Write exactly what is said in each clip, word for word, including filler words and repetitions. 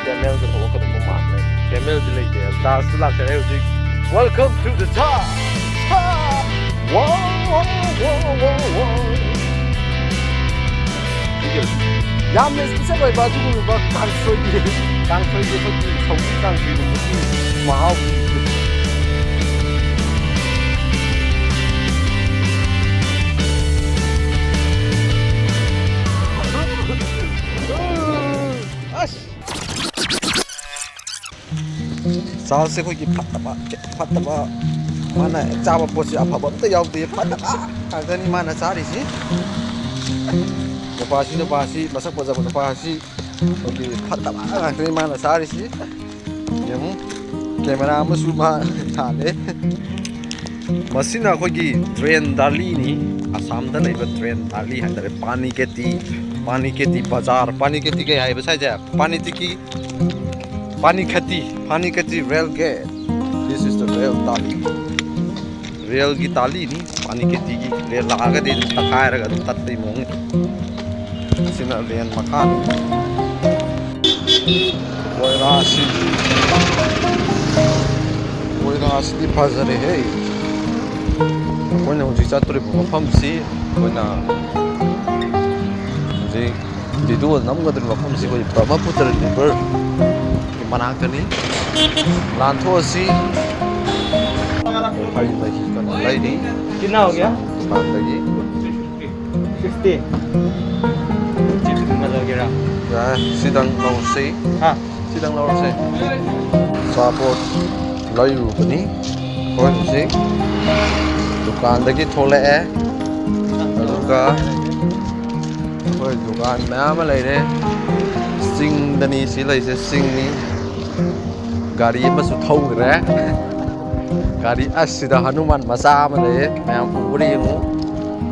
ꯀꯦꯃꯦꯜꯗ ꯊꯣꯛꯂꯛꯀꯗꯧꯕ ꯃꯥꯟꯕ꯫ ꯀꯦꯃꯦꯜꯗꯤ ꯂꯩꯇꯦ꯫ ꯗꯥꯟꯁꯇ ꯂꯥꯛꯆꯔꯦ ꯍꯧꯖꯤꯛ꯫ Welcome to the top! Top! Wow, wow, wow, wow, wow. ꯌꯥꯝꯅ ꯏꯁꯄꯤꯁꯦꯜ ꯑꯣꯏꯕ ꯑꯗꯨꯒꯨꯝꯂꯕ ꯀꯥꯡꯁꯣꯏꯒꯤ, ꯀꯥꯡꯁꯣꯏꯒꯤ ꯑꯩꯈꯣꯏꯒꯤ ꯁꯧꯒ꯭ꯔꯤ ꯀꯥꯡꯁꯣꯏꯒꯨꯝꯕꯒꯤ ꯃꯍꯥꯎ꯫ ꯑꯁ! ꯆꯥꯔꯜꯁꯁꯦ ꯑꯩꯈꯣꯏꯒꯤ ꯐꯠꯇꯕ, ꯐꯠꯇꯕ, ꯃꯥꯅ ꯍꯦꯛ ꯆꯥꯕ ꯄꯣꯠꯁꯤ ꯑꯐꯕ ꯑꯝꯇ ꯌꯥꯎꯗꯦ, ꯐꯠꯇꯕ ꯉꯥꯛꯇꯅꯤ ꯃꯥꯅ ꯆꯥꯔꯤꯁꯤ꯫ ꯅꯨꯄꯥꯁꯤ, ꯅꯨꯄꯥꯁꯤ, ꯃꯁꯛ ꯐꯖꯕ ꯅꯨꯄꯥꯁꯤ ꯑꯩꯈꯣꯏꯒꯤ ꯐꯠꯇꯕ ꯉꯥꯛꯇꯅꯤ ꯃꯥꯅ ꯆꯥꯔꯤꯁꯤ꯫ ꯌꯦꯡꯉꯨ, ꯀꯦꯃꯦꯔꯥ ꯑꯃꯁꯨ ꯃꯥ ꯊꯥꯜꯂꯦ꯫ ꯃꯁꯤꯅ ꯑꯩꯈꯣꯏꯒꯤ ꯇ꯭ꯔꯦꯟ ꯗꯥꯂꯤꯅꯤ, ꯑꯁꯥꯝꯗ ꯂꯩꯕ ꯇ꯭ꯔꯦꯟ ꯗꯥꯂꯤ ꯍꯥꯏꯇꯥꯔꯦ, ꯄꯥꯅꯤꯀꯦꯇꯤ, ꯄꯥꯅꯤꯀꯦꯇꯤ ꯕꯖꯥꯔ, ꯄꯥꯅꯤꯀꯦꯇꯤ ꯀꯩ ꯍꯥꯏꯕ ꯁ꯭ꯋꯥꯏꯁꯦ? ꯄꯥꯅꯤꯇꯤꯀꯤ, Panikhaiti, Panikhaiti rail gate. This is the rail ꯇꯥꯂꯤ꯫ ꯔꯦꯜꯒꯤ ꯇꯥꯂꯤꯅꯤ, ꯄꯥꯅꯤꯈꯇꯤꯒꯤ ꯔꯦꯜ ꯂꯥꯛꯑꯒꯗꯤ ꯑꯗꯨꯝ ꯇꯛꯈꯥꯏꯔꯒ ꯑꯗꯨꯝ ꯇꯠꯄꯩ ꯃꯑꯣꯡꯅꯤ꯫ ꯑꯁꯤꯅ ꯔꯦꯜ ꯃꯈꯥꯅꯤ꯫ ꯀꯣꯏꯂꯥꯁꯤ, ꯀꯣꯏꯂꯥꯁꯤꯗꯤ ꯐꯖꯔꯦꯍꯦ꯫ ꯑꯩꯈꯣꯏꯅ ꯍꯧꯖꯤꯛ ꯆꯠꯇꯣꯔꯤꯕ ꯃꯐꯝꯁꯤ, ꯑꯩꯈꯣꯏꯅ ꯍꯧꯖꯤꯛ ꯚꯤꯗꯤꯑꯣ ꯅꯝꯒꯗꯧꯔꯤꯕ ꯃꯐꯝꯁꯤ ꯑꯩꯈꯣꯏ ꯕ꯭ꯔꯍ꯭ꯃꯄꯨꯇ꯭ꯔ ꯔꯤꯚꯔꯒꯤ ꯃꯅꯥꯛꯇꯅꯤ꯫ ꯂꯥꯟꯊꯣꯛꯑꯁꯤ꯫ ꯍꯩ ꯃꯍꯤ ꯀꯟꯅ ꯂꯩꯔꯤ꯫ कितना हो गया? ꯗꯨꯀꯥꯟꯗꯒꯤ꯫ सिक्सटी। चिप्स वगैरह। ꯌꯥꯔꯦ, ꯁꯤꯗꯪ ꯂꯧꯔꯁꯤ꯫ ꯍꯥ? ꯁꯤꯗꯪ ꯂꯧꯔꯁꯦ꯫ ꯑꯆꯥꯄꯣꯠ ꯂꯩꯔꯨꯕꯅꯤ ꯑꯩꯈꯣꯏ ꯍꯧꯖꯤꯛ꯫ ꯗꯨꯀꯥꯟꯗꯒꯤ ꯊꯣꯛꯂꯛꯑꯦ꯫ ꯑꯗꯨꯒ ꯑꯩꯈꯣꯏ ꯗꯨꯀꯥꯟ ꯃꯌꯥꯝ ꯑꯃ ꯂꯩꯔꯦ꯫ ꯆꯤꯡꯗꯅꯤ ꯁꯤ ꯂꯩꯁꯦ, ꯆꯤꯡꯅꯤ꯫ ꯒꯥꯔꯤ ꯑꯃꯁꯨ ꯊꯧꯈ꯭ꯔꯦ꯫ ꯒꯥꯔꯤ ꯑꯁꯤꯗ ꯍꯅꯨꯃꯥꯟ ꯃꯆꯥ ꯑꯃ ꯂꯩꯌꯦ, ꯃꯌꯥꯝ ꯎꯕ꯭ꯔꯥ ꯌꯦꯡꯉꯨ꯫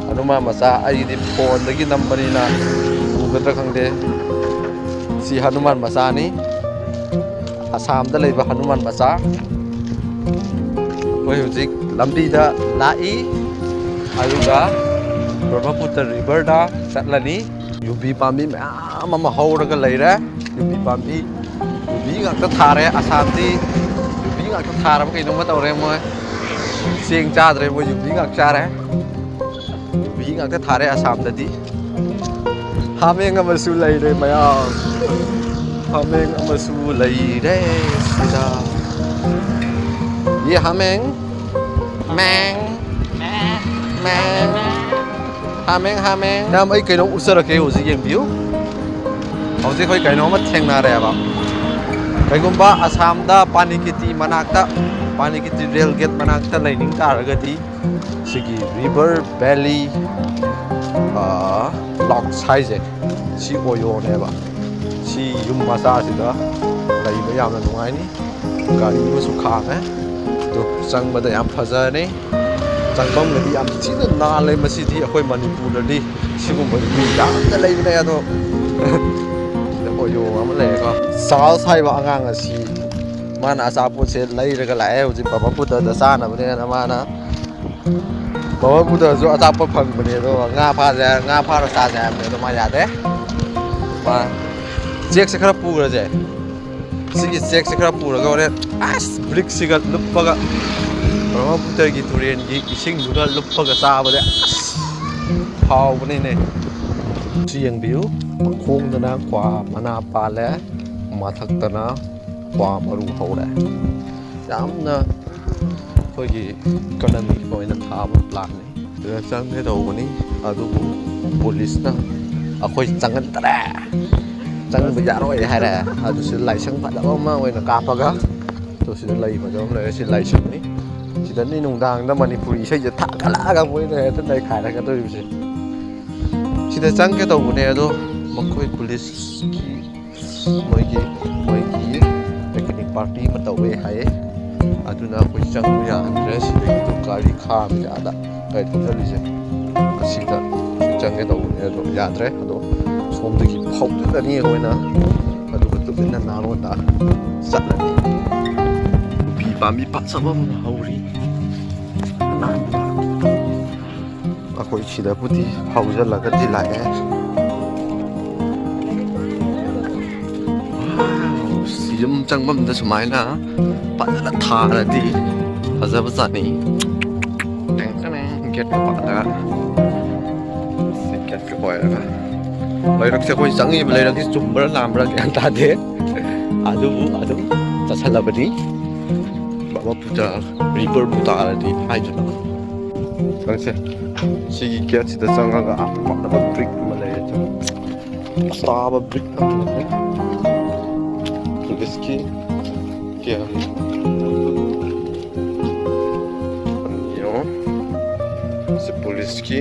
ꯍꯅꯨꯃꯥꯟ ꯃꯆꯥ, ꯑꯩꯗꯤ ꯐꯣꯟꯗꯒꯤ ꯅꯝꯕꯅꯤꯅ ꯎꯒꯗ꯭ꯔꯥ ꯈꯪꯗꯦ꯫ ꯁꯤ ꯍꯅꯨꯃꯥꯟ ꯃꯆꯥꯅꯤ, ꯑꯁꯥꯝꯗ ꯂꯩꯕ ꯍꯅꯨꯃꯥꯟ ꯃꯆꯥ꯫ ꯑꯩꯈꯣꯏ ꯍꯧꯖꯤꯛ ꯂꯝꯕꯤꯗ ꯂꯥꯛꯏ, ꯑꯗꯨꯒ ꯕ꯭ꯔꯍ꯭ꯃꯄꯨꯇ꯭ꯔ ꯔꯤꯚꯔꯗ ꯆꯠꯂꯅꯤ꯫ ꯌꯨꯕꯤ ꯄꯥꯝꯕꯤ ꯃꯌꯥꯝ ꯑꯃ ꯍꯧꯔꯒ ꯂꯩꯔꯦ꯫ ꯌꯨꯕꯤ ꯄꯥꯝꯕꯤ, ꯌꯨꯕꯤ ꯉꯥꯛꯇ ꯊꯥꯔꯦ꯫ ꯑꯁꯥꯝꯗꯤ ꯌꯨꯕꯤ ꯉꯥꯛꯇ ꯊꯥꯔꯕ ꯀꯩꯅꯣꯝꯃ ꯇꯧꯔꯦ꯫ ꯃꯣꯏ ꯆꯦꯡ ꯆꯥꯗ꯭ꯔꯦ, ꯃꯣꯏ ꯌꯨꯕꯤ ꯉꯥꯛ ꯆꯥꯔꯦ꯫ ꯌꯨꯕꯤ ꯉꯥꯛꯇ ꯊꯥꯔꯦ ꯑꯁꯥꯝꯗꯗꯤ꯫ ꯍꯥꯃꯦꯡ ꯑꯃꯁꯨ ꯂꯩꯔꯦ ꯃꯌꯥꯝ, ꯍꯥꯃꯦꯡ ꯑꯃꯁꯨ ꯂꯩꯔꯦ ꯁꯤꯗ꯫ ꯌꯦ ꯍꯥꯃꯦꯡ, ꯃꯦꯡ, ꯃꯦꯡ꯫ ꯍꯥꯃꯦꯡ, ꯍꯥꯃꯦꯡ꯫ ꯃꯌꯥꯝ, ꯑꯩ ꯀꯩꯅꯣꯝ ꯎꯠꯆꯔꯛꯀꯦ, ꯍꯧꯖꯤꯛ ꯌꯦꯡꯕꯤꯌꯨ꯫ ꯍꯧꯖꯤꯛ ꯑꯩꯈꯣꯏ ꯀꯩꯅꯣꯝꯃ ꯊꯦꯡꯅꯔꯦꯕ꯫ ꯀꯩꯒꯨꯝꯕ ꯑꯁꯥꯝꯗ ꯄꯥꯅꯤꯈꯤꯇꯤ ꯃꯅꯥꯛꯇ, ꯄꯥꯅꯤꯈꯤꯇꯤ ꯔꯦꯜ ꯒꯦꯠ ꯃꯅꯥꯛꯇ ꯂꯩꯅꯤꯡ ꯇꯥꯔꯒꯗꯤ, ꯁꯤꯒꯤ ꯔꯤꯚꯔ ꯚꯦꯂꯤ ꯂꯣꯛꯁ ꯍꯥꯏꯁꯦ, ꯁꯤ ꯑꯣꯌꯣꯅꯦꯕ꯫ ꯁꯤ ꯌꯨꯝ ꯃꯆꯥꯁꯤꯗ ꯂꯩꯕ ꯌꯥꯝꯅ ꯅꯨꯡꯉꯥꯏꯅꯤ꯫ ꯒꯥꯔꯤ ꯑꯃꯁꯨ ꯈꯥꯝꯃꯦ꯫ ꯑꯗꯨ ꯆꯪꯕꯗ ꯌꯥꯝ ꯐꯖꯔꯅꯤ꯫ ꯆꯪꯐꯝꯒꯗꯤ ꯌꯥꯝ ꯊꯤꯅ ꯅꯥꯜꯂꯦ꯫ ꯃꯁꯤꯗꯤ ꯑꯩꯈꯣꯏ ꯃꯅꯤꯄꯨꯔꯗꯗꯤ ꯁꯤꯒꯨꯝꯕ ꯃꯤ ꯌꯥꯝꯅ ꯂꯩꯕꯅꯦ꯫ ꯑꯗꯣ ꯁꯤꯗ ꯑꯣꯌꯣ ꯑꯃ ꯂꯩꯔꯦꯀꯣ꯫ ꯆꯥꯔꯜꯁ ꯍꯥꯏꯕ ꯑꯉꯥꯡ ꯑꯁꯤ, ꯃꯥꯅ ꯑꯆꯥꯄꯣꯠꯁꯦ ꯂꯩꯔꯒ ꯂꯥꯛꯑꯦ꯫ ꯍꯧꯖꯤꯛ ꯕꯕꯥ ꯕꯨꯙꯗ ꯆꯥꯅꯕꯅꯦꯅ ꯃꯥꯅ, ꯕꯕꯥ ꯕꯨꯙꯁꯨ ꯑꯆꯥꯄꯣꯠ ꯐꯪꯕꯅꯦ꯫ ꯑꯗꯣ ꯉꯥ ꯐꯥꯁꯦ, ꯉꯥ ꯐꯥꯔ ꯆꯥꯁꯦ ꯍꯥꯏꯕꯅꯦ꯫ ꯑꯗꯣ ꯃꯥ ꯌꯥꯗꯦ꯫ ꯃꯥ ꯆꯦꯛꯁꯦ ꯈꯔ ꯄꯨꯈ꯭ꯔꯁꯦ꯫ ꯁꯤꯒꯤ ꯆꯦꯛꯁꯦ ꯈꯔ ꯄꯨꯔꯒ ꯍꯣꯔꯦꯟ ꯑꯁ ꯕ꯭ꯔꯤꯛꯁꯤꯒ ꯂꯨꯞꯄꯒ, ꯕ꯭ꯔꯍ꯭ꯃꯄꯨꯇ꯭ꯔꯒꯤ ꯇꯨꯔꯦꯟꯒꯤ ꯏꯁꯤꯡꯗꯨꯒ ꯂꯨꯞꯄꯒ ꯆꯥꯕꯗꯤ ꯑꯁ ꯍꯥꯎꯕꯅꯤꯅꯦ꯫ ꯁꯤ ꯌꯦꯡꯕꯤꯌꯨ, ꯃꯈꯣꯡꯗꯅ ꯀ꯭ꯋꯥ ꯃꯅꯥ ꯄꯥꯜꯂꯦ, ꯃꯊꯛꯇꯅ ꯀ꯭ꯋꯥ ꯃꯔꯨ ꯍꯧꯔꯦ꯫ ꯌꯥꯝꯅ ꯑꯩꯈꯣꯏꯒꯤ ꯏꯀꯣꯅꯣꯃꯤꯒꯤ ꯑꯣꯏꯅ ꯊꯥꯕ ꯄ꯭ꯂꯥꯟꯅꯤ꯫ ꯑꯗꯨꯗ ꯆꯪꯒꯦ ꯇꯧꯕꯅꯤ, ꯑꯗꯨꯕꯨ ꯄꯨꯂꯤꯁꯅ ꯑꯩꯈꯣꯏ ꯆꯪꯍꯟꯗꯔꯦ, ꯆꯪꯕ ꯌꯥꯔꯣꯏ ꯍꯥꯏꯔꯦ꯫ ꯑꯗꯨꯁꯨ ꯂꯥꯏꯁꯪ ꯐꯖꯕ ꯑꯃ ꯑꯣꯏꯅ ꯀꯥꯞꯄꯒ, ꯑꯗꯣ ꯁꯤꯗ ꯂꯩ ꯐꯖꯕ ꯑꯃ ꯂꯩꯔꯦ꯫ ꯁꯤ ꯂꯥꯏꯁꯪꯅꯤ꯫ ꯁꯤꯗꯅꯤ ꯅꯨꯡꯗꯥꯡꯗ ꯃꯅꯤꯄꯨꯔꯤ ꯏꯁꯩꯁꯦ ꯊꯥꯒꯠꯂꯛꯑꯒ ꯃꯣꯏꯅ ꯍꯦꯛꯇ ꯅꯩꯈꯥꯏꯔꯛꯀꯗꯧꯔꯤꯕꯁꯦ꯫ ꯁꯤꯗ ꯆꯪꯒꯦ ꯇꯧꯕꯅꯦ, ꯑꯗꯣ ꯃꯈꯣꯏ ꯄꯨꯂꯤꯁꯀꯤ ꯃꯣꯏꯒꯤ, ꯃꯣꯏꯒꯤ ꯄꯤꯛꯅꯤꯛ ꯄꯥꯔꯇꯤ ꯑꯃ ꯇꯧꯋꯦ ꯍꯥꯏꯌꯦ꯫ ꯑꯗꯨꯅ ꯑꯩꯈꯣꯏ ꯆꯪꯕ ꯌꯥꯍꯟꯗ꯭ꯔꯦ꯫ ꯁꯤꯗꯒꯤꯗꯣ ꯒꯥꯔꯤ ꯈꯥꯝꯃꯤ ꯑꯥꯗ, ꯒꯥꯔꯤ ꯊꯧꯖꯜꯂꯤꯁꯦ꯫ ꯑꯁꯤꯗ ꯆꯪꯒꯦ ꯇꯧꯕꯅꯦ, ꯑꯗꯣ ꯌꯥꯗ꯭ꯔꯦ꯫ ꯑꯗꯣ ꯁꯣꯝꯗꯒꯤ ꯐꯥꯎꯖꯜꯂꯅꯤ ꯑꯩꯈꯣꯏꯅ, ꯑꯗꯨꯒ ꯇꯨꯃꯤꯟꯅ ꯅꯥꯔꯣꯟꯗ ꯆꯠꯂꯅꯤ꯫ ꯀꯣꯐꯤ ꯄꯥꯝꯕꯤ ꯐꯖꯕ ꯑꯃ ꯍꯧꯔꯤ꯫ ꯑꯩꯈꯣꯏ ꯁꯤꯗꯕꯨꯗꯤ ꯐꯥꯎꯖꯜꯂꯒꯗꯤ ꯂꯥꯛꯑꯦ꯫ ꯌꯨꯝ ꯆꯪꯐꯝꯗ ꯁꯨꯃꯥꯏꯅ ꯐꯖꯅ ꯊꯥꯔꯗꯤ ꯐꯖꯕꯖꯥꯠꯅꯤ꯫ ꯇꯦꯡ ꯇꯦꯡ, ꯒꯦꯠꯀ ꯄꯥꯜꯂꯒ꯫ ꯁꯤ ꯒꯦꯠꯀ ꯀꯣꯏꯔꯒ꯫ ꯂꯩꯔꯛꯁꯦ ꯑꯩꯈꯣꯏ ꯆꯪꯉꯤꯕ ꯂꯩꯔꯛꯁꯤ ꯆꯨꯝꯕ꯭ꯔꯥ ꯂꯥꯟꯕ꯭ꯔꯥ ꯒ꯭ꯌꯥꯟ ꯇꯥꯗꯦ꯫ ꯑꯗꯨꯕꯨ ꯑꯗꯨꯝ ꯆꯠꯁꯜꯂꯕꯅꯤ꯫ ꯕ꯭ꯔꯍ꯭ꯃꯄꯨꯇ꯭ꯔ ꯔꯤꯚꯔꯕꯨ ꯇꯥꯔꯗꯤ ꯍꯥꯏꯗꯨꯅ꯫ ꯆꯪꯁꯦ꯫ ꯁꯤꯒꯤ ꯒꯦꯠꯁꯤꯗ ꯆꯪꯉꯒ ꯑꯥ ꯃꯄꯥꯟꯗ ꯕ꯭ꯔꯤꯛ ꯑꯃ ꯂꯩꯔꯦ꯫ ꯑꯁꯥꯕ ꯕ꯭ꯔꯤꯛ ꯑꯃ ꯂꯩꯔꯦ꯫ ꯄꯨꯂꯤꯁꯀꯤ ꯀꯌꯥ ꯌꯦꯡꯉꯣ꯫ ꯁꯤ ꯄꯨꯂꯤꯁꯀꯤ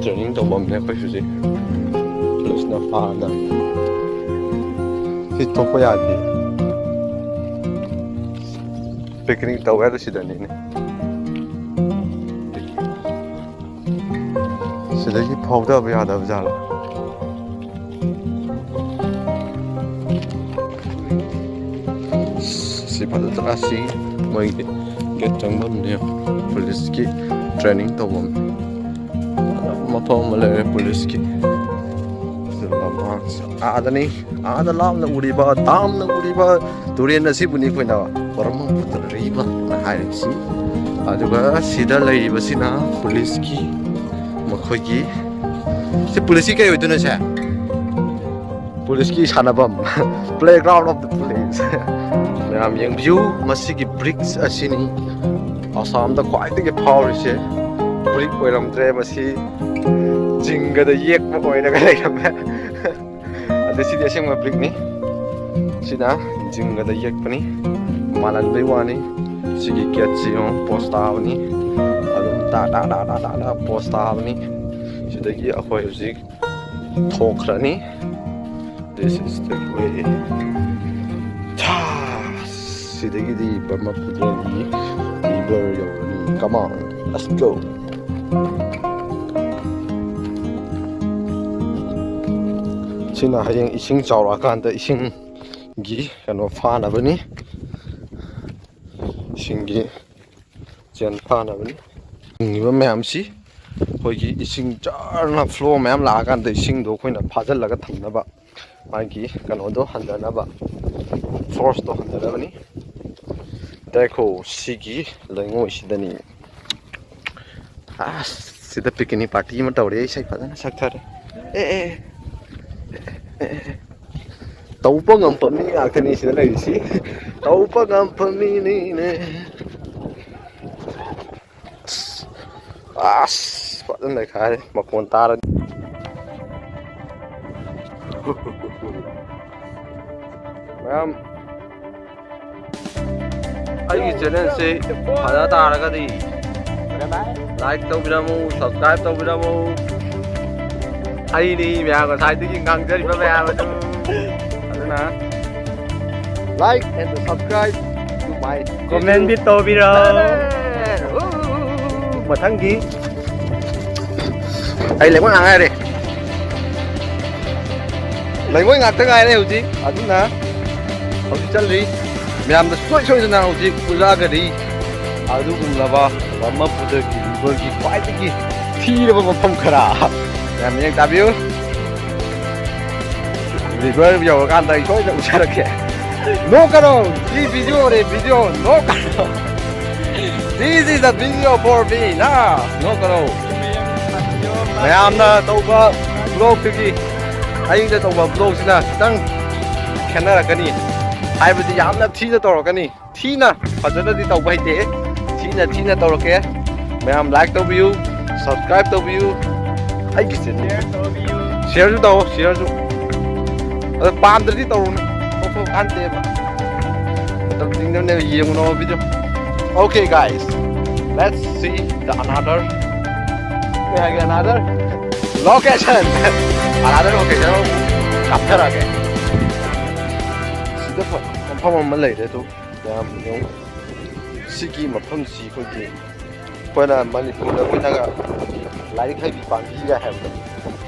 ꯇ꯭ꯔꯦꯅꯤꯡ ꯇꯧꯐꯝꯅꯦ ꯑꯩꯈꯣꯏ ꯍꯧꯖꯤꯛ꯫ ꯄꯨꯂꯤꯁꯅ ꯐꯥꯅ ꯁꯤ ꯊꯣꯛꯄ ꯌꯥꯗꯦ꯫ ꯄꯤꯛꯅꯤꯛ ꯇꯧꯋꯦ ꯍꯥꯏꯗꯣ ꯁꯤꯗꯅꯤꯅꯦ꯫ ꯁꯤꯗꯒꯤ ꯐꯥꯎꯗꯕ ꯌꯥꯗꯕ ꯖꯥꯠꯂꯣ? ꯁꯤ ꯐꯖꯗ꯭ꯔꯥ? ꯁꯤ ꯃꯣꯏꯒꯤ ꯒꯦꯠ ꯆꯪꯐꯝꯅꯦ, ꯄꯨꯂꯤꯁꯀꯤ ꯇ꯭ꯔꯦꯅꯤꯡ ꯇꯧꯐꯝ꯫ ꯃꯐꯝ ꯑꯃ ꯂꯩꯔꯦ ꯄꯨꯂꯤꯁꯀꯤ꯫ ꯁꯤ ꯂꯝꯄꯥꯛꯁꯤ ꯑꯥꯗꯅꯤ, ꯑꯥꯗ ꯂꯥꯞꯅ ꯎꯔꯤꯕ, ꯇꯥꯝꯅ ꯎꯔꯤꯕ ꯇꯨꯔꯦꯜ ꯑꯁꯤꯕꯨꯅꯤ ꯑꯩꯈꯣꯏꯅ ꯕ꯭ꯔꯍ꯭ꯃꯄꯨꯇ꯭ꯔ ꯔꯤꯚꯔ ꯍꯥꯏꯔꯤꯕꯁꯤ꯫ ꯑꯗꯨꯒ ꯁꯤꯗ ꯂꯩꯔꯤꯕꯁꯤꯅ ꯄꯨꯂꯤꯁꯀꯤ, ꯃꯈꯣꯏꯒꯤ, ꯁꯤ ꯄꯨꯂꯤꯁꯀꯤ ꯀꯩ ꯑꯣꯏꯗꯣꯏꯅꯣ ꯁꯦ? ꯄꯨꯂꯤꯁꯀꯤ ꯁꯥꯟꯅꯐꯝ, playground of the police꯫ ꯃꯌꯥꯝ ꯌꯦꯡꯕꯤꯌꯨ, ꯃꯁꯤꯒꯤ ꯕ꯭ꯔꯤꯛꯁ ꯑꯁꯤꯅꯤ ꯑꯁꯥꯝꯗ ꯈ꯭ꯋꯥꯏꯗꯒꯤ ꯐꯥꯎꯔꯤꯁꯦ꯫ ꯕ꯭ꯔꯤꯛ ꯑꯣꯏꯔꯝꯗ꯭ꯔꯦ, ꯃꯁꯤ ꯖꯤꯡꯒꯗ ꯌꯦꯛꯄ ꯑꯣꯏꯔꯒ ꯂꯩꯔꯝꯃꯦ꯫ ꯑꯗ ꯁꯤꯗꯤ ꯑꯁꯦꯡꯕ ꯕ꯭ꯔꯤꯛꯅꯤ꯫ ꯁꯤꯅ ꯖꯤꯡꯒꯗ ꯌꯦꯛꯄꯅꯤ꯫ ꯃꯥꯜꯍꯟꯕꯩ ꯋꯥꯅꯤ꯫ ꯁꯤꯒꯤ ꯒꯦꯠꯁꯤ ꯌꯦꯡꯉꯣ, ꯄꯣꯁ ꯇꯥꯕꯅꯤ꯫ ꯑꯗꯨꯝ ꯇꯥ ꯇꯥ ꯇꯥ ꯇꯥ ꯇꯥ ꯇꯥ ꯄꯣꯁ ꯇꯥꯕꯅꯤ꯫ ꯁꯤꯗꯒꯤ ꯑꯩꯈꯣꯏ ꯍꯧꯖꯤꯛ ꯊꯣꯛꯈ꯭ꯔꯅꯤ꯫ This is the way꯫ ꯊꯥ! ꯁꯤꯗꯒꯤꯗꯤ ꯕ꯭ꯔꯍ꯭ꯃꯄꯨꯇ꯭ꯔꯒꯤ river ꯌꯧꯔꯅꯤ꯫ Come on, let's go꯫ ꯁꯤꯅ ꯍꯌꯦꯡ ꯏꯁꯤꯡ ꯆꯥꯎꯔꯛꯑꯀꯥꯟꯗ ꯏꯁꯤꯡꯒꯤ ꯀꯩꯅꯣ ꯐꯥꯅꯕꯅꯤ꯫ ꯏꯁꯤꯡꯒꯤ ꯆꯦꯟ ꯐꯥꯅꯕꯅꯤ꯫ ꯍꯤꯡꯉꯤꯕ ꯃꯌꯥꯝꯁꯤ ꯑꯩꯈꯣꯏꯒꯤ ꯏꯁꯤꯡ ꯖꯔꯅ flow ꯃꯌꯥꯝ ꯂꯥꯛꯑꯀꯥꯟꯗ ꯏꯁꯤꯡꯗꯣ ꯑꯩꯈꯣꯏꯅ ꯐꯥꯖꯤꯜꯂꯒ ꯊꯝꯅꯕ, ꯃꯥꯒꯤ ꯀꯩꯅꯣꯗꯣ ꯍꯟꯊꯅꯕ꯫ ꯐꯣꯔꯁ ꯇꯧꯍꯟꯒꯗꯕꯅꯤ꯫ ꯗꯥꯏꯈꯣ ꯁꯤꯒꯤ ꯂꯩꯉꯣꯏꯁꯤꯗꯅꯤ꯫ ꯑꯁ, ꯁꯤꯗ ꯄꯤꯛꯅꯤꯛ ꯄꯥꯔꯇꯤ ꯑꯃ ꯇꯧꯔꯦ, ꯏꯁꯩ ꯐꯖꯅ ꯁꯛꯊꯔꯦ꯫ ꯑꯦ, ꯑꯦ, ꯑꯦ, ꯑꯦ, ꯑꯦ꯫ ꯇꯧꯕ ꯉꯝꯕ ꯃꯤ ꯉꯥꯛꯇꯅꯤ ꯁꯤꯗ ꯂꯩꯔꯤꯁꯤ꯫ ꯇꯧꯕ ꯉꯝꯕ ꯃꯤꯅꯤꯅꯦ꯫ ꯑꯁ, ꯑꯁ, ꯐꯖꯅ ꯂꯩꯈꯥꯏꯔꯦ, ꯃꯈꯣꯟ ꯇꯥꯔꯗꯤ꯫ ꯃꯌꯥꯝ, ꯑꯩꯒꯤ ꯆꯦꯅꯦꯜꯁꯤ ꯐꯖ ꯇꯥꯔꯒꯗꯤ ꯂꯥꯏꯛ ꯇꯧꯕꯤꯔꯝꯃꯨ, ꯁꯕꯁꯀ꯭ꯔꯥꯏꯕ ꯇꯧꯕꯤꯔꯝꯃꯨ꯫ ꯑꯩꯅꯤ ꯃꯌꯥꯝ ꯉꯁꯥꯏꯗꯒꯤ ꯉꯥꯡꯖꯔꯤꯕ ꯃꯌꯥꯝ ꯑꯗꯨ꯫ ꯑꯗꯨꯅ like and subscribe to my ꯀꯣꯃꯦꯟꯗꯤ ꯇꯧꯕꯤꯔꯣ꯫ ꯃꯊꯪꯒꯤ ꯑꯩ ꯂꯩꯉꯣꯏ ꯉꯥꯛ ꯉꯥꯏꯔꯦ꯫ ꯂꯩꯉꯣꯏ ꯉꯥꯛꯇ ꯉꯥꯏꯔꯦ ꯍꯧꯖꯤꯛ꯫ ꯑꯗꯨꯅ ꯍꯧꯖꯤꯛ ꯆꯠꯂꯤ꯫ ꯃꯌꯥꯝꯗ ꯁꯨꯡꯁꯣꯏ ꯁꯣꯏꯗꯅ ꯍꯧꯖꯤꯛ ꯎꯠꯂꯛꯑꯒꯗꯤ ꯑꯗꯨꯒꯨꯝꯂꯕ ꯕ꯭ꯔꯍꯃꯄꯨꯇ꯭ꯔꯒꯤ ꯔꯤꯚꯔꯒꯤ ꯈ꯭ꯋꯥꯏꯗꯒꯤ ꯊꯤꯔꯕ ꯃꯐꯝ ꯈꯔ꯫ ꯃꯌꯥꯝ ꯃꯤꯠꯌꯦꯡ ꯇꯥꯕꯤꯌꯨ꯫ ꯔꯤꯚꯔ ꯌꯧꯔꯀꯥꯟꯗ ꯑꯩ ꯁꯣꯏꯗꯅ ꯎꯠꯆꯔꯛꯀꯦ꯫ ꯅꯣꯛꯀꯅꯣ! ꯁꯤ ꯚꯤꯗꯤꯑꯣꯅꯦ, video. ꯅꯣꯛꯀꯅꯣ! This is a video for me, ꯅꯥ! ꯅꯣꯛꯀꯅꯣ! ꯃꯌꯥꯝꯅ ꯇꯧꯕ ꯕ꯭ꯂꯣꯛꯇꯒꯤ ꯑꯩꯅ ꯇꯧꯕ ꯕ꯭ꯂꯣꯛꯁꯤꯅ ꯈꯤꯇꯪ ꯈꯦꯠꯅꯔꯛꯀꯅꯤ꯫ ꯍꯥꯏꯕꯗꯤ ꯌꯥꯝꯅ ꯊꯤꯅ ꯇꯧꯔꯛꯀꯅꯤ꯫ ꯊꯤꯅ ꯐꯖꯅꯗꯤ ꯇꯧꯕ ꯍꯩꯇꯦ꯫ ꯊꯤꯅ ꯊꯤꯅ ꯇꯧꯔꯛꯀꯦ꯫ ꯃꯌꯥꯝ ꯂꯥꯏꯛ ꯇꯧꯕꯤꯌꯨ, ꯁꯕꯁꯀ꯭ꯔꯥꯏꯕ ꯇꯧꯕꯤꯌꯨ꯫ ꯑꯩꯒꯤ ꯆꯦꯅꯦꯜ ꯁꯤꯌꯔꯁꯨ ꯇꯧ, ꯁꯤꯌꯔꯁꯨ꯫ ꯑꯗꯣ ꯄꯥꯝꯗ꯭ꯔꯗꯤ ꯇꯧꯔꯨꯅꯨ, ꯇꯣꯛꯊꯣꯛ ꯀꯥꯟꯗꯦꯕ꯫ ꯃꯇꯝ ꯇꯤꯡꯅꯕꯅꯦꯕ, ꯌꯦꯡꯉꯨꯅꯣ video. Okay, guys, let's see the another, ꯀꯩ ꯍꯥꯏꯒꯦ, another location꯫ Another location ꯑꯃꯨꯛ ꯀꯥꯞꯊꯔꯛꯑꯒꯦ꯫ ꯁꯤꯗ ꯐ-, ꯃꯐꯝ ꯑꯃ ꯂꯩꯔꯦ ꯑꯗꯨ꯫ ꯌꯥꯝ ꯌꯦꯡꯉꯨ꯫ ꯁꯤꯒꯤ ꯃꯐꯝꯁꯤ ꯑꯩꯈꯣꯏꯒꯤ, ꯑꯩꯈꯣꯏꯅ ꯃꯅꯤꯄꯨꯔꯗ ꯑꯩꯈꯣꯏꯅꯒ ꯂꯥꯏꯔꯤꯛ ꯍꯩꯕꯤ ꯄꯥꯝꯕꯤꯒ ꯍꯥꯏꯕꯗꯣ,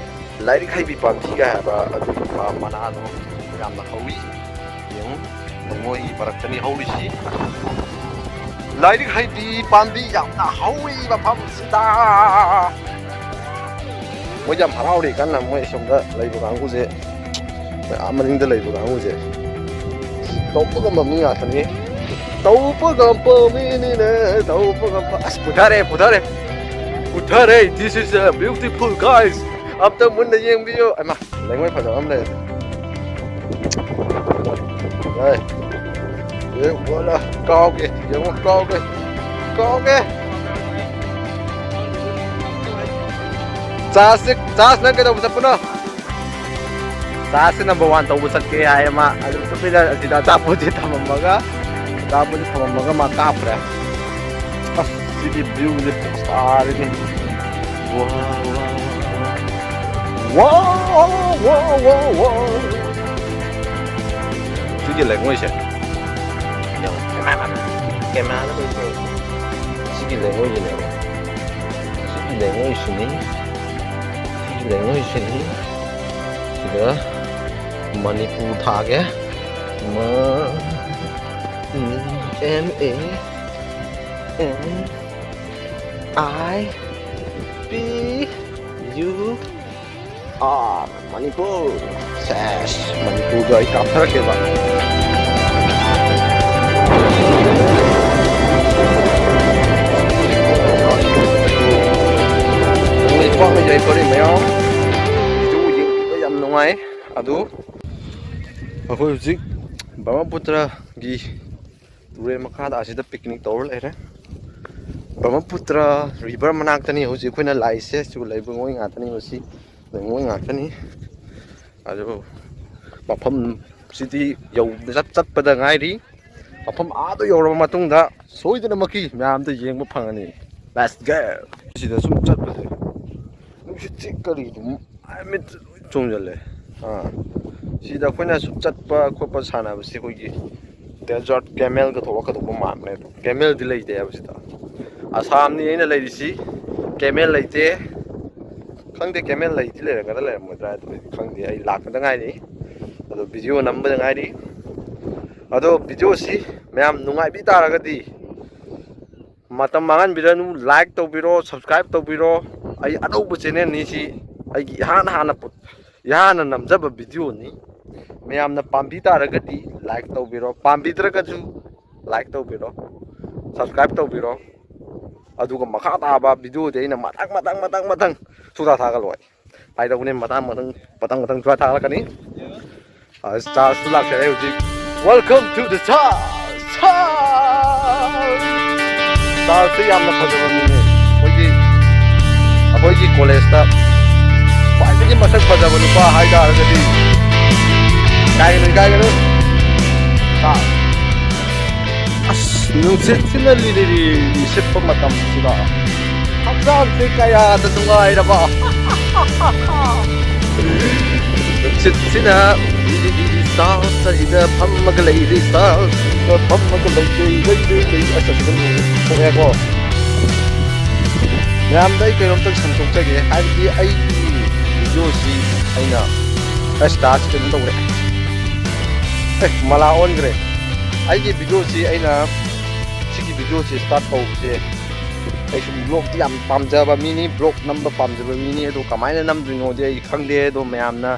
ꯂꯥꯏꯔꯤꯛ ꯍꯩꯕꯤ ꯄꯥꯝꯕꯤꯒ ꯍꯥꯏꯕ ꯑꯗꯨꯒꯨꯝꯕ ꯃꯅꯥꯗꯣ ꯌꯥꯝꯅ ꯍꯧꯋꯤ꯫ ꯌꯦꯡꯉꯨ, ꯂꯩꯉꯣꯏꯒꯤ ꯃꯔꯛꯇꯅꯤ ꯍꯧꯔꯤꯁꯤ꯫ ꯂꯥꯏꯔꯤꯛ ꯍꯩꯕꯤ ꯄꯥꯝꯕꯤ ꯌꯥꯝꯅ ꯍꯧꯋꯤ ꯃꯐꯝꯁꯤꯗ꯫ ꯃꯣꯏ ꯌꯥꯝ ꯍꯔꯥꯎꯔꯤ ꯀꯟꯅ, ꯃꯣꯏ ꯑꯁꯣꯝꯗ ꯂꯩꯕ ꯀꯥꯡꯕꯨꯁꯦ, ꯑꯥ ꯃꯅꯤꯡꯗ ꯂꯩꯕ ꯀꯥꯡꯕꯨꯁꯦ꯫ ꯇꯧꯕ ꯉꯝꯕ ꯃꯤ ꯉꯥꯛꯇꯅꯤ꯫ ꯇꯧꯕ ꯉꯝꯕ ꯃꯤꯅꯤꯅꯦ, ꯇꯧꯕ ꯉꯝꯕ꯫ ꯑꯁ, ꯄꯨꯊꯔꯦ, ꯄꯨꯊꯔꯦ꯫ ꯄꯨꯊꯔꯦ꯫ This is a beautiful, guys. ꯑꯝꯇ ꯃꯨꯟꯅ ꯌꯦꯡꯕꯤꯌꯨ꯫ ꯑꯩꯃꯥ, ꯂꯩꯉꯣꯏ ꯐꯖꯕ ꯑꯃ ꯂꯩꯔꯦ꯫ ꯑꯦ, ꯌꯦꯡꯉꯨ, ꯀꯥꯎꯒꯦ, ꯌꯦꯡꯉꯨ, ꯀꯥꯎꯒꯦ, ꯀꯥꯎꯒꯦ꯫ ꯆꯥꯁꯤ, ꯆꯥꯁ, ꯅꯪ ꯀꯩꯗꯧꯕ ꯆꯠꯄꯅꯣ? ꯆꯥꯁꯤ number one ꯇꯧꯕ ꯆꯠꯀꯦ ꯍꯥꯏ ꯑꯃ꯫ ꯑꯗꯨ ꯆꯠꯄꯩꯗ ꯑꯁꯤꯗ ꯑꯆꯥꯄꯣꯠꯁꯦ ꯊꯝꯃꯝꯃꯒ, ꯑꯆꯥꯄꯣꯠꯁꯦ ꯊꯝꯃꯝꯃꯒ ꯃꯥ ꯀꯥꯞꯈ꯭ꯔꯦ꯫ ꯑꯁ, ꯁꯤꯒꯤ viewꯁꯦ ꯐꯖꯔꯦꯅꯦ꯫ ꯋꯥ, ꯋꯥ, ꯋꯥ, ꯋꯥ꯫ ꯋꯥ, ꯋꯥ, ꯋꯥ, ꯋꯥ꯫ ꯁꯤꯒꯤ ꯂꯩꯉꯣꯏꯁꯦ ꯌꯦꯡꯉꯣ꯫ ꯀꯦꯃꯦꯔꯥꯗ ꯂꯣꯏ ꯇꯧꯔꯦ꯫ ꯁꯤꯒꯤ ꯂꯩꯉꯣꯏꯁꯤꯅꯦꯕ꯫ ꯁꯤꯒꯤ ꯂꯩꯉꯣꯏꯁꯤꯅꯤ꯫ ꯁꯤꯒꯤ ꯂꯩꯉꯣꯏꯁꯤꯅꯤ꯫ ꯁꯤꯗ ꯃꯅꯤꯄꯨꯔ ꯊꯥꯒꯦ꯫ ꯃ-, ꯎꯝ, M A N I P U R, Manipur. ꯁꯦꯁ, ꯃꯅꯤꯄꯨꯔꯗꯣ ꯑꯩ ꯀꯥꯞꯊꯔꯛꯀꯦꯕ꯫ ꯂꯩꯄꯥꯛꯅ ꯌꯥꯏꯐꯔꯦ ꯃꯌꯥꯝ꯫ ꯚꯤꯗꯤꯑꯣ ꯌꯦꯡꯕꯤꯕ ꯌꯥꯝ ꯅꯨꯡꯉꯥꯏ꯫ ꯑꯗꯨ ꯑꯩꯈꯣꯏ ꯍꯧꯖꯤꯛ ꯕ꯭ꯔꯍ꯭ꯃꯄꯨꯇ꯭ꯔꯒꯤ ꯇꯨꯔꯦꯜ ꯃꯈꯥꯗ ꯑꯁꯤꯗ picnic ꯇꯧꯔ ꯂꯩꯔꯦ꯫ ꯕ꯭ꯔꯍ꯭ꯃꯄꯨꯇ꯭ꯔ river ꯃꯅꯥꯛꯇꯅꯤ ꯍꯧꯖꯤꯛ ꯑꯩꯈꯣꯏꯅ ꯂꯥꯛꯏꯁꯦ꯫ ꯁꯤꯕꯨ ꯂꯩꯉꯣꯏ ꯉꯥꯛꯇꯅꯤ, ꯃꯁꯤ ꯂꯩꯉꯣꯏ ꯉꯥꯛꯇꯅꯤ꯫ ꯑꯗꯨ ꯃꯐꯝꯁꯤꯗꯤ ꯌꯧ-, ꯆꯠ-, ꯆꯠꯄꯗ ꯉꯥꯏꯔꯤ꯫ ꯃꯐꯝ ꯑꯥꯗ ꯌꯧꯔꯕ ꯃꯇꯨꯡꯗ ꯁꯣꯏꯗꯅꯃꯛꯀꯤ ꯃꯌꯥꯝꯗ ꯌꯦꯡꯕ ꯐꯪꯒꯅꯤ꯫ Let's go! ꯁꯤꯗ ꯁꯨꯝ ꯆꯠꯄꯁꯦ ꯅꯨꯡꯁꯤꯠꯁꯤ ꯀꯔꯤꯅꯣ ꯑꯩ ꯃꯤꯠꯇ ꯂꯣꯏ ꯆꯣꯡꯁꯤꯜꯂꯦ꯫ ꯑꯥ, ꯁꯤꯗ ꯑꯩꯈꯣꯏꯅ ꯁꯨꯝ ꯆꯠꯄ ꯈꯣꯠꯄ ꯁꯥꯟꯅꯕꯁꯦ ꯑꯩꯈꯣꯏꯒꯤ desert camelꯒ ꯊꯣꯛꯂꯛꯀꯗꯧꯕ ꯃꯥꯟꯕꯅꯦ꯫ ꯑꯗꯣ camelꯗꯤ ꯂꯩꯇꯦ ꯍꯥꯏꯕ ꯁꯤꯗ꯫ ꯑꯁꯥꯝꯅꯤ ꯑꯩꯅ ꯂꯩꯔꯤꯁꯤ, camel ꯂꯩꯇꯦ꯫ ꯈꯪꯗꯦ, camel ꯂꯩꯗꯤ ꯂꯩꯔꯝꯒꯗ꯭ꯔꯥ ꯂꯩꯔꯝꯃꯣꯏꯗ꯭ꯔꯥ ꯍꯥꯏꯗꯣ ꯑꯩꯗꯤ ꯈꯪꯗꯦ, ꯑꯩ ꯂꯥꯛꯄꯗ ꯉꯥꯏꯔꯤ꯫ ꯑꯗꯣ video ꯅꯝꯕꯗ ꯉꯥꯏꯔꯤ꯫ ꯑꯗꯣ videoꯁꯤ ꯃꯌꯥꯝ ꯅꯨꯡꯉꯥꯏꯕꯤ ꯇꯥꯔꯒꯗꯤ ꯃꯇꯝ ꯃꯥꯡꯍꯟꯕꯤꯔꯅꯨ, like ꯇꯧꯕꯤꯔꯣ, subscribe ꯇꯧꯕꯤꯔꯣ꯫ ꯑꯩ ꯑꯅꯧꯕ channelꯅꯤ ꯁꯤ, ꯑꯩꯒꯤ ꯏꯍꯥꯟ ꯍꯥꯟꯅ ꯄꯨ-, ꯏꯍꯥꯟꯅ ꯅꯝꯖꯕ videoꯅꯤ꯫ ꯃꯌꯥꯝꯅ ꯄꯥꯝꯕꯤ ꯇꯥꯔꯒꯗꯤ like ꯇꯧꯕꯤꯔꯣ, ꯄꯥꯝꯕꯤꯗ꯭ꯔꯒꯁꯨ like ꯇꯧꯕꯤꯔꯣ, subscribe ꯇꯧꯕꯤꯔꯣ꯫ ꯑꯗꯨꯒ ꯃꯈꯥ ꯇꯥꯕ videoꯗꯤ ꯑꯩꯅ ꯃꯊꯪ ꯃꯊꯪ ꯃꯊꯪ ꯃꯊꯪ ꯁꯨꯡꯊꯥ ꯊꯥꯒꯠꯂꯣꯏ꯫ ꯍꯥꯏꯗꯧꯕꯅꯦ, ꯃꯊꯪ ꯃꯊꯪ ꯃꯊꯪ ꯃꯊꯪ ꯁꯨꯡꯊꯥ ꯊꯥꯒꯠꯂꯛꯀꯅꯤ꯫ ꯑ, ꯆꯥꯔꯖꯁꯨ ꯂꯥꯛꯆꯔꯦ ꯍꯧꯖꯤꯛ꯫ Welcome to the church! ꯆꯥꯔꯖꯁꯦ ꯌꯥꯝꯅ ꯐꯖꯕ ꯃꯤꯅꯦ꯫ ꯑꯩꯈꯣꯏꯒꯤ, ꯑꯩꯈꯣꯏꯒꯤ ꯀꯣꯂꯦꯖꯇ ꯈ꯭ꯋꯥꯏꯗꯒꯤ ꯃꯁꯛ ꯐꯖꯕ ꯅꯨꯄꯥ ꯍꯥꯏꯇꯥꯔꯒꯗꯤ ꯀꯥꯏꯒꯅꯨ, ꯀꯥꯏꯒꯅꯨ꯫ ꯆꯥꯔꯖ꯫ ꯑꯁ, ꯅꯨꯡꯁꯤꯠꯁꯤꯅ ꯂꯤꯔꯤ ꯂꯤꯔꯤ ꯁꯤꯠꯄ ꯃꯇꯝꯁꯤꯗ ꯍꯛꯆꯥꯡꯁꯦ ꯀꯌꯥꯗ ꯅꯨꯡꯉꯥꯏꯔꯕ꯫ ꯅꯨꯡꯁꯤꯠꯁꯤꯅ ꯂꯤꯔꯤ ꯂꯤꯔꯤ ꯆꯥꯔꯖ ꯑꯁꯤꯗ ꯐꯝꯃꯒ ꯂꯩꯔꯤ, ꯆꯥꯔꯖ ꯑꯁꯤꯗ ꯐꯝꯃꯒ ꯂꯩꯔꯤ, ꯂꯩꯔꯤ, ꯂꯩꯔꯤ꯫ ꯑꯁ, ꯑꯁꯤꯗ ꯊꯣꯛꯑꯦꯀꯣ꯫ ꯃꯌꯥꯝꯗ ꯑꯩ ꯀꯩꯅꯣꯝꯇ ꯁꯟꯗꯣꯛꯆꯒꯦ, ꯍꯥꯏꯕꯗꯤ ꯑꯩꯒꯤ videoꯁꯤ ꯑꯩꯅ ꯑꯁ, ꯆꯥꯔꯖ ꯀꯩꯅꯣ ꯇꯧꯔꯦ꯫ ꯑꯦ, ꯃꯂꯥ ꯑꯣꯟꯈ꯭ꯔꯦ꯫ ꯑꯩꯒꯤ videoꯁꯤ ꯑꯩꯅ, ꯁꯤꯒꯤ videoꯁꯤ start ꯇꯧꯕꯁꯦ, ꯑꯩꯁꯨ vlogꯇꯤ ꯌꯥꯝ ꯄꯥꯝꯖꯕ ꯃꯤꯅꯤ, vlog ꯅꯝꯕ ꯄꯥꯝꯖꯕ ꯃꯤꯅꯤ꯫ ꯑꯗꯣ ꯀꯃꯥꯏꯅ ꯅꯝꯗꯣꯏꯅꯣꯗꯤ ꯑꯩ ꯈꯪꯗꯦ꯫ ꯑꯗꯣ ꯃꯌꯥꯝꯅ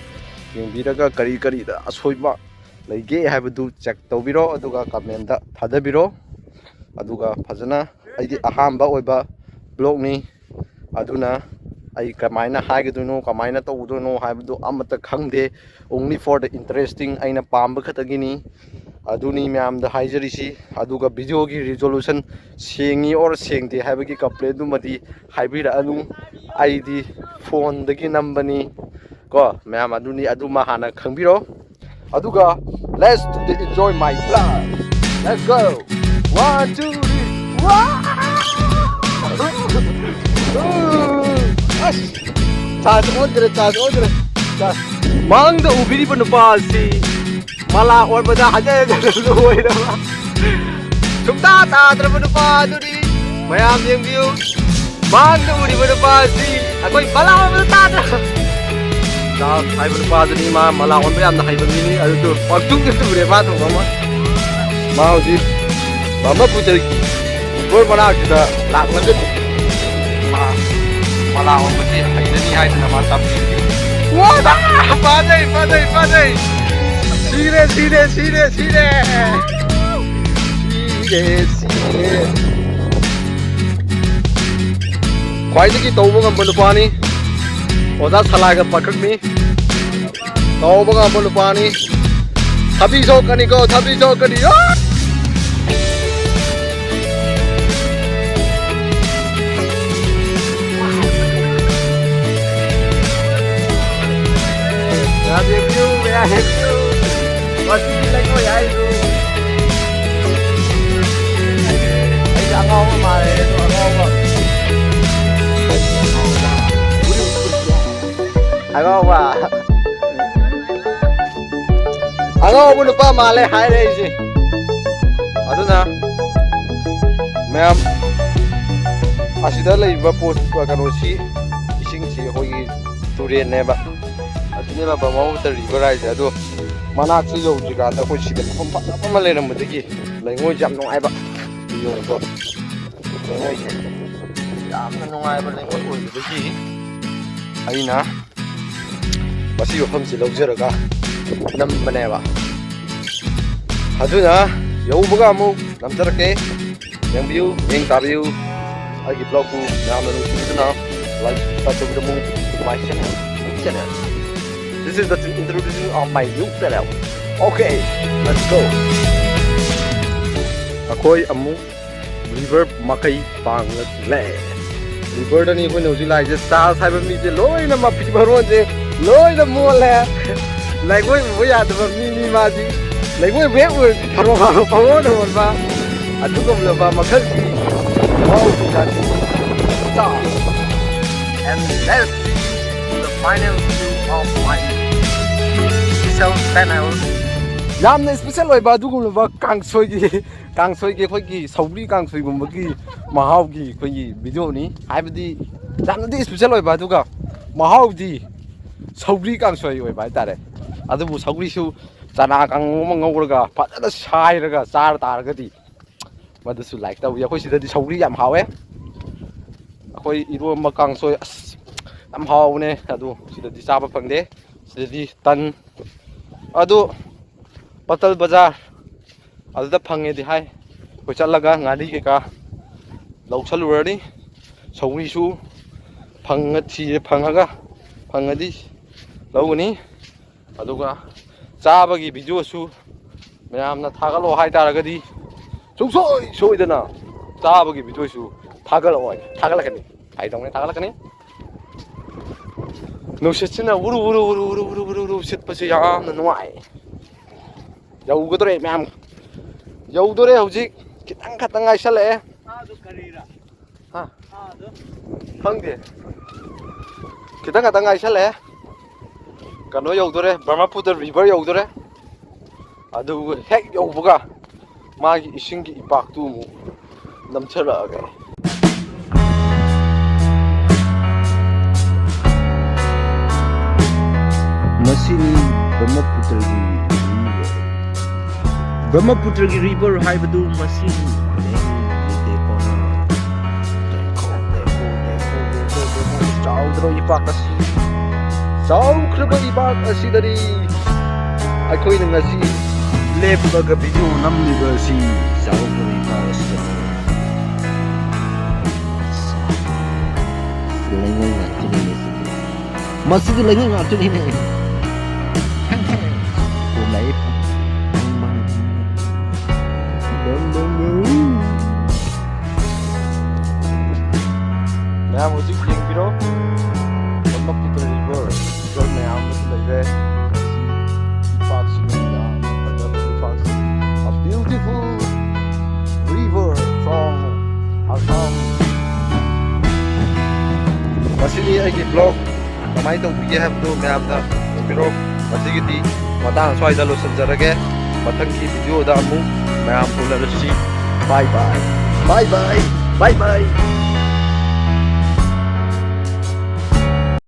ꯌꯦꯡꯕꯤꯔꯒ ꯀꯔꯤ ꯀꯔꯤꯗ ꯑꯁꯣꯏꯕ ꯂꯩꯒꯦ ꯍꯥꯏꯕꯗꯨ check ꯇꯧꯕꯤꯔꯣ, ꯑꯗꯨꯒ commentꯇ ꯊꯥꯗꯕꯤꯔꯣ꯫ ꯑꯗꯨꯒ ꯐꯖꯅ, ꯑꯩꯗꯤ ꯑꯍꯥꯟꯕ ꯑꯣꯏꯕ vlogꯅꯤ, ꯑꯗꯨꯅ ꯑꯩ ꯀꯃꯥꯏꯅ ꯍꯥꯏꯒꯗꯣꯏꯅꯣ, ꯀꯃꯥꯏꯅ ꯇꯧꯗꯣꯏꯅꯣ ꯍꯥꯏꯕꯗꯨ ꯑꯃꯠꯇ ꯈꯪꯗꯦ꯫ Only for the interesting, ꯑꯩꯅ ꯄꯥꯝꯕ ꯈꯛꯇꯒꯤꯅꯤ꯫ ꯑꯗꯨꯅꯤ ꯃꯌꯥꯝꯗ ꯍꯥꯏꯖꯔꯤꯁꯤ꯫ ꯑꯗꯨꯒ videoꯒꯤ resolution ꯁꯦꯡꯉꯤ or ꯁꯦꯡꯗꯦ ꯍꯥꯏꯕꯒꯤ complaintꯗꯨꯃꯗꯤ ꯍꯥꯏꯕꯤꯔꯛꯑꯅꯨ꯫ ꯑꯩꯗꯤ phoneꯗꯒꯤ ꯅꯝꯕꯅꯤ ꯀꯣ ꯃꯌꯥꯝ, ꯑꯗꯨꯅꯤ, ꯑꯗꯨꯃ ꯍꯥꯟꯅ ꯈꯪꯕꯤꯔꯣ꯫ ꯑꯗꯨꯒ let's do the enjoy my blood. Let's go. One, two, three. ꯋꯥ! ꯑꯁ! ꯆꯥꯔꯖ ꯑꯣꯟꯈ꯭ꯔꯦ, ꯆꯥꯔꯖ ꯑꯣꯟꯈ꯭ꯔꯦ꯫ ꯆꯥꯔꯖ꯫ ꯃꯥꯡꯗ ꯎꯕꯤꯔꯤꯕ ꯅꯨꯄꯥ ꯑꯁꯤ ꯃꯂꯥ ꯑꯣꯟꯕꯗ ꯍꯟꯖꯤꯟ ꯍꯟꯖꯤꯟ ꯂꯣꯏꯔꯕ, ꯁꯨꯡꯇꯥ ꯇꯥꯗ꯭ꯔꯕ ꯅꯨꯄꯥ ꯑꯗꯨꯅꯤ꯫ ꯃꯌꯥꯝ ꯌꯦꯡꯕꯤꯌꯨ, ꯃꯥꯡꯗ ꯎꯔꯤꯕ ꯅꯨꯄꯥ ꯑꯁꯤ ꯑꯩꯈꯣꯏ ꯃꯂꯥ ꯑꯣꯟꯕꯗ ꯇꯥꯗ꯭ꯔꯕ꯫ ꯆꯥꯔꯖ ꯍꯥꯏꯕ ꯅꯨꯄꯥꯗꯨꯅꯤ, ꯃꯥ ꯃꯂꯥ ꯑꯣꯟꯕ ꯌꯥꯝꯅ ꯍꯩꯕ ꯃꯤꯅꯤ꯫ ꯑꯗꯨꯁꯨ ꯄꯪꯇꯨꯝꯗ ꯇꯨꯝꯃꯨꯔꯦ ꯃꯥ ꯊꯣꯛꯄ ꯑꯃ꯫ ꯃꯥ ꯍꯧꯖꯤꯛ ꯕ꯭ꯔꯍꯃꯄꯨꯔꯗꯒꯤ ꯕ꯭ꯔꯣ ꯃꯅꯥꯛꯁꯤꯗ ꯂꯥꯛꯂꯒꯗꯤ ꯃꯥ ꯃꯂꯥ ꯑꯣꯟꯕꯁꯤ ꯍꯩꯔꯅꯤ ꯍꯥꯏꯗꯅ ꯃꯥ ꯇꯝꯕꯤꯔꯤ꯫ ꯋꯥ! ꯐꯖꯩ, ꯐꯖꯩ, ꯐꯖꯩ꯫ ꯁꯤꯔꯦ, ꯁꯤꯔꯦ, ꯁꯤꯔꯦ, ꯁꯤꯔꯦ꯫ ꯁꯤꯔꯦ, ꯁꯤꯔꯦ꯫ ꯈ꯭ꯋꯥꯏꯗꯒꯤ ꯇꯧꯕ ꯉꯝꯕ ꯅꯨꯄꯥꯅꯤ꯫ ꯑꯣꯖꯥ ꯁꯂꯥꯒ ꯄꯥꯈꯛꯅꯤ꯫ ꯇꯧꯕ ꯉꯝꯕ ꯅꯨꯄꯥꯅꯤ꯫ ꯊꯕꯤ ꯁꯣꯛꯀꯅꯤꯀꯣ, ꯊꯕꯤ ꯁꯣꯛꯀꯅꯤ꯫ ꯑꯥ! ꯌꯥꯗꯦ, ꯄꯤꯌꯨ, ꯌꯥꯗꯦ, ꯄꯤꯌꯨ꯫ ꯃꯁꯤꯗꯤ ꯂꯩꯉꯣꯏ ꯍꯥꯏꯗꯨ꯫ ꯑꯩꯁꯦ ꯑꯉꯥꯎꯕ ꯃꯥꯜꯂꯦ, ꯑꯗꯣ ꯑꯉꯥꯎꯕ꯫ ꯑꯉꯥꯎꯕ꯫ ꯑꯉꯥꯎꯕ ꯅꯨꯄꯥ ꯃꯥꯜꯂꯦ ꯍꯥꯏꯔꯦ ꯑꯩꯁꯦ꯫ ꯑꯗꯨꯅ ꯃꯌꯥꯝ ꯑꯁꯤꯗ ꯂꯩꯔꯤꯕ ꯄꯣꯠ, ꯀꯩꯅꯣꯁꯤ, ꯏꯁꯤꯡꯁꯤ ꯑꯩꯈꯣꯏꯒꯤ ꯇꯨꯔꯦꯜꯅꯦꯕ꯫ ꯑꯁꯤꯅꯦꯕ ꯕ꯭ꯔꯍ꯭ꯃꯄꯨꯇ꯭ꯔ ꯔꯤꯚꯔ ꯍꯥꯏꯁꯦ꯫ ꯑꯗꯣ ꯃꯅꯥꯛꯁꯤ ꯌꯧꯗ꯭ꯔꯤꯀꯥꯟꯗ ꯑꯩꯈꯣꯏ ꯁꯤꯗ ꯃꯐꯝ ꯐꯖꯕ ꯑꯃ ꯂꯩꯔꯝꯕꯗꯒꯤ ꯂꯩꯉꯣꯏꯁꯦ ꯌꯥꯝ ꯅꯨꯡꯉꯥꯏꯕ꯫ ꯌꯦꯡꯉꯨꯀꯣ꯫ ꯂꯩꯉꯣꯏꯁꯦ ꯌꯥꯝꯅ ꯅꯨꯡꯉꯥꯏꯕ ꯂꯩꯉꯣꯏ ꯑꯣꯏꯕꯗꯒꯤ ꯑꯩꯅ ꯃꯁꯤ ꯃꯐꯝꯁꯤ ꯂꯧꯖꯔꯒ ꯅꯝꯕꯅꯦꯕ꯫ ꯑꯗꯨꯅ ꯌꯧꯕꯒ ꯑꯃꯨꯛ ꯅꯝꯖꯔꯛꯀꯦ꯫ ꯌꯦꯡꯕꯤꯌꯨ, ꯌꯦꯡ ꯇꯥꯕꯤꯌꯨ꯫ ꯑꯩꯒꯤ vlogꯄꯨ ꯌꯥꯝꯅ ꯅꯨꯡꯁꯤꯕꯤꯗꯨꯅ like, subscribe ꯇꯧꯕꯤꯔꯝꯃꯨ꯫ My channel, channel. This is the introduction of my new channel. Okay, let's go. ꯑꯩꯈꯣꯏ ꯑꯃꯨꯛ river ꯃꯈꯩ ꯄꯥꯡꯂꯛꯂꯦ꯫ Riverꯗꯅꯤ ꯑꯩꯈꯣꯏꯅ ꯍꯧꯖꯤꯛ ꯂꯥꯛꯏꯁꯦ꯫ ꯆꯥꯔꯜꯁ ꯍꯥꯏꯕ ꯃꯤꯁꯦ ꯂꯣꯏꯅ ꯃꯐꯤ ꯃꯔꯣꯟꯁꯦ ꯂꯣꯏꯅ ꯃꯣꯠꯂꯦ꯫ ꯂꯩꯉꯣꯏ ꯎꯕ ꯌꯥꯗꯕ ꯃꯤꯅꯤ ꯃꯥꯗꯤ꯫ ꯂꯩꯉꯣꯏ ꯍꯦꯛ ꯎꯔꯗꯤ ꯊꯔꯣ ꯃꯥꯔꯣ ꯄꯪꯑꯣꯟ ꯑꯣꯟꯕ ꯑꯗꯨꯒꯨꯝꯂꯕ ꯃꯈꯜꯒꯤ ꯃꯍꯥꯎꯒꯤ ꯖꯥꯇꯤ꯫ Start. And let's see the final view of my special channel. ꯌꯥꯝꯅ special ꯑꯣꯏꯕ ꯑꯗꯨꯒꯨꯝꯂꯕ ꯀꯥꯡꯁꯣꯏꯒꯤ, ꯀꯥꯡꯁꯣꯏꯒꯤ ꯑꯩꯈꯣꯏꯒꯤ ꯁꯧꯒ꯭ꯔꯤ ꯀꯥꯡꯁꯣꯏꯒꯨꯝꯕꯒꯤ ꯃꯍꯥꯎꯒꯤ ꯑꯩꯈꯣꯏꯒꯤ videoꯅꯤ꯫ ꯍꯥꯏꯕꯗꯤ ꯌꯥꯝꯅꯗꯤ special ꯑꯣꯏꯕ, ꯑꯗꯨꯒ ꯃꯍꯥꯎꯗꯤ ꯁꯧꯒ꯭ꯔꯤ ꯀꯥꯡꯁꯣꯏ ꯑꯣꯏꯕ ꯍꯥꯏꯇꯥꯔꯦ꯫ ꯑꯗꯨꯕꯨ ꯁꯧꯒ꯭ꯔꯤꯁꯨ ꯆꯅꯥ ꯀꯥꯡꯉꯧ ꯑꯃ ꯉꯧꯔꯒ ꯐꯖꯅ ꯁꯥꯏꯔꯒ ꯆꯥꯔ ꯇꯥꯔꯒꯗꯤ ꯃꯗꯨꯁꯨ like ꯇꯧꯏ꯫ ꯑꯩꯈꯣꯏ ꯁꯤꯗꯗꯤ ꯁꯧꯒ꯭ꯔꯤ ꯌꯥꯝ ꯍꯥꯎꯋꯦ꯫ ꯑꯩꯈꯣꯏ ꯏꯔꯣꯝꯕ ꯀꯥꯡꯁꯣꯏ ꯑꯁ ꯌꯥꯝ ꯍꯥꯎꯕꯅꯦ, ꯑꯗꯨ ꯁꯤꯗꯗꯤ ꯆꯥꯕ ꯐꯪꯗꯦ꯫ ꯁꯤꯗꯗꯤ ꯇꯟ꯫ ꯑꯗꯨ ꯄꯇꯜ ꯕꯖꯥꯔ ꯑꯗꯨꯗ ꯐꯪꯉꯦꯗꯤ ꯍꯥꯏ꯫ ꯑꯩꯈꯣꯏ ꯆꯠꯂꯒ ꯉꯥꯔꯤ ꯀꯩꯀꯥ ꯂꯧꯁꯜꯂꯨꯔꯅꯤ꯫ ꯁꯧꯒ꯭ꯔꯤꯁꯨ ꯐꯪꯉ-, ꯊꯤꯔꯦ, ꯐꯪꯉꯒ, ꯐꯪꯉꯗꯤ ꯂꯧꯒꯅꯤ꯫ ꯑꯗꯨꯒ ꯆꯥꯕꯒꯤ ꯚꯤꯗꯤꯑꯣꯁꯨ ꯃꯌꯥꯝꯅ ꯊꯥꯒꯠꯂꯛꯑꯣ ꯍꯥꯏꯇꯥꯔꯒꯗꯤ ꯁꯨꯡꯁꯣꯏ ꯁꯣꯏꯗꯅ ꯆꯥꯕꯒꯤ ꯚꯤꯗꯤꯑꯣꯁꯨ ꯊꯥꯒꯠꯂꯛꯑꯣ ꯍꯥꯏ, ꯊꯥꯒꯠꯂꯛꯀꯅꯤ꯫ ꯐꯥꯒꯤ ꯇꯧꯅꯦ, ꯊꯥꯒꯠꯂꯛꯀꯅꯤ꯫ ꯅꯨꯡꯁꯤꯠꯁꯤꯅ ꯎꯔꯨ ꯎꯔꯨ ꯎꯔꯨ ꯎꯔꯨ ꯎꯔꯨ ꯎꯔꯨ ꯎꯔꯨ ꯁꯤꯠꯄꯁꯦ ꯌꯥꯝꯅ ꯅꯨꯡꯉꯥꯏ꯫ ꯌꯧꯒꯗꯧꯔꯦ ꯃꯌꯥꯝ, ꯌꯧꯗꯣꯔꯦ ꯍꯧꯖꯤꯛ꯫ ꯈꯤꯇꯪ ꯈꯛꯇꯪ ꯉꯥꯏꯁꯜꯂꯛꯑꯦ꯫ ꯍꯥ? ꯈꯪꯗꯦ꯫ ꯈꯤꯇꯪ ꯈꯛꯇꯪ ꯉꯥꯏꯁꯜꯂꯛꯑꯦ꯫ ꯀꯩꯅꯣ ꯌꯧꯗꯣꯔꯦ, ꯕ꯭ꯔꯍ꯭ꯃꯄꯨꯇ꯭ꯔ river ꯌꯧꯗꯣꯔꯦ꯫ ꯑꯗꯨ ꯍꯦꯛ ꯌꯧꯕꯒ ꯃꯥꯒꯤ ꯏꯁꯤꯡꯒꯤ ꯏꯄꯥꯛꯇꯨ ꯑꯃꯨꯛ ꯅꯝꯊꯔꯛꯑꯒꯦ꯫ ꯃꯁꯤꯅꯤ ꯕ꯭ꯔꯍ꯭ꯃꯄꯨꯇ꯭ꯔꯒꯤ river꯫ ꯕ꯭ꯔꯍ꯭ꯃꯄꯨꯇ꯭ꯔꯒꯤ river ꯍꯥꯏꯕꯗꯨ ꯃꯁꯤꯅꯤ꯫ ꯆꯥꯎꯗ꯭ꯔꯣ ꯏꯄꯥꯛ ꯑꯁꯤ? ꯆꯥꯎꯈ꯭ꯔꯕ ꯏꯄꯥꯛ ꯑꯁꯤꯗꯅꯤ ꯑꯩꯈꯣꯏꯅ ꯉꯁꯤ ꯂꯦꯞꯂꯒ ꯚꯤꯗꯤꯑꯣ ꯅꯝꯂꯤꯕ ꯑꯁꯤ꯫ ꯆꯥꯎꯈ꯭ꯔꯕ ꯏꯄꯥꯛ ꯑꯁꯤꯗꯅꯤ꯫ ꯂꯩꯉꯣꯏ ꯉꯥꯛꯇꯅꯤꯅꯦ ꯁꯤꯗꯤ꯫ ꯃꯁꯤꯗꯤ ꯂꯩꯉꯣꯏ ꯉꯥꯛꯇꯅꯤꯅꯦ꯫ ꯂꯩ꯫ ꯃꯌꯥꯝ ꯍꯧꯖꯤꯛ ꯌꯦꯡꯕꯤꯔꯣ꯫ ꯕ꯭ꯔꯍ꯭ꯃꯄꯨꯇ꯭ꯔ river, river ꯃꯌꯥꯝ ꯑꯃꯁꯨ ꯂꯩꯔꯦ꯫ ꯏꯄꯥꯛꯁꯤꯡ ꯌꯥꯝꯅ ꯐꯖꯕ ꯏꯄꯥꯛꯁꯤꯡ꯫ A beautiful river from Assam꯫ ꯃꯁꯤꯅꯤ ꯑꯩꯒꯤ vlog꯫ ꯀꯃꯥꯏꯅ ꯇꯧꯕꯤꯒꯦ ꯍꯥꯏꯕꯗꯨ ꯃꯌꯥꯝꯅ ꯎꯕꯤꯔꯣ꯫ ꯉꯁꯤꯒꯤꯗꯤ ꯃꯇꯥꯡ ꯑꯁ꯭ꯋꯥꯏꯗ ꯂꯣꯏꯁꯤꯟꯖꯔꯒꯦ꯫ ꯃꯊꯪꯒꯤ ꯚꯤꯗꯤꯑꯣꯗ ꯑꯃꯨꯛ ꯃꯌꯥꯝ ꯎꯅꯔꯁꯤ꯫ Bye bye꯫ Bye bye꯫ Bye bye꯫